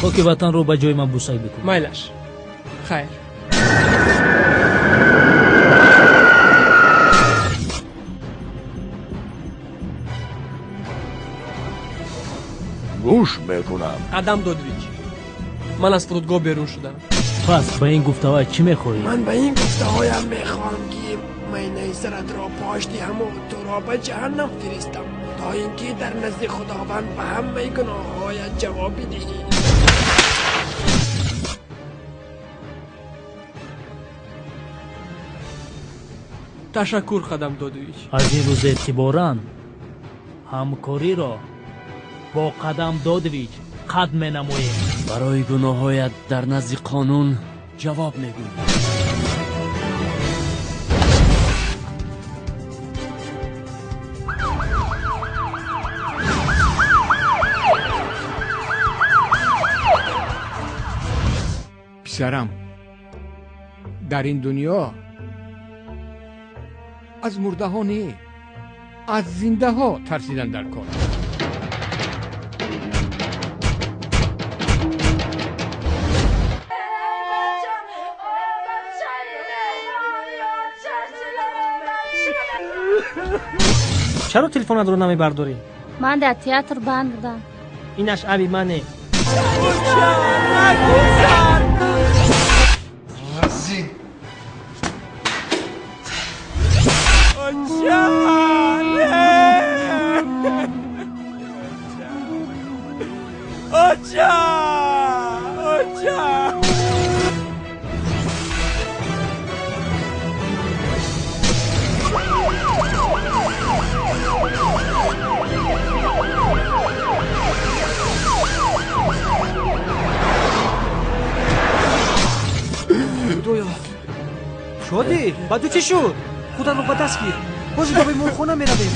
Хоки ватанро ба ҷои ман бусак бикун. Майлаш. Хайр. Гӯш мекунам. Қадам Додович, ман аз фурудгоҳ берун шудам. Пас ба ин гуфтаҳоят чӣ мехоҳӣ? Ман ба ин гуфтаҳоям мехоҳам, ки майнаи саратро пош диҳаму туро ба ҷаҳаннам фиристам, то ин ки дар назди Худованд ба ҳамаи гуноҳҳоят ҷавоб бидиҳӣ. Ташаккур, Қадам Додович. Аз ин рӯз эътиборан ҳамкориро бо Қадам Додович қатъ менамоем. Барои гуноҳҳоят дар назди қонун ҷавоб мегӯӣ. Писарам, дар ин дунё аз мурдаҳо не, аз зиндаҳо тарсидан дар кор. Чаро телефонатро намебардорӣ? Ман дар театр банд будам. Инаш аби мане. Шодӣ, ба ту чӣ шуд? Худатро ба даст гир. Ҳозир ба беморхона меравем.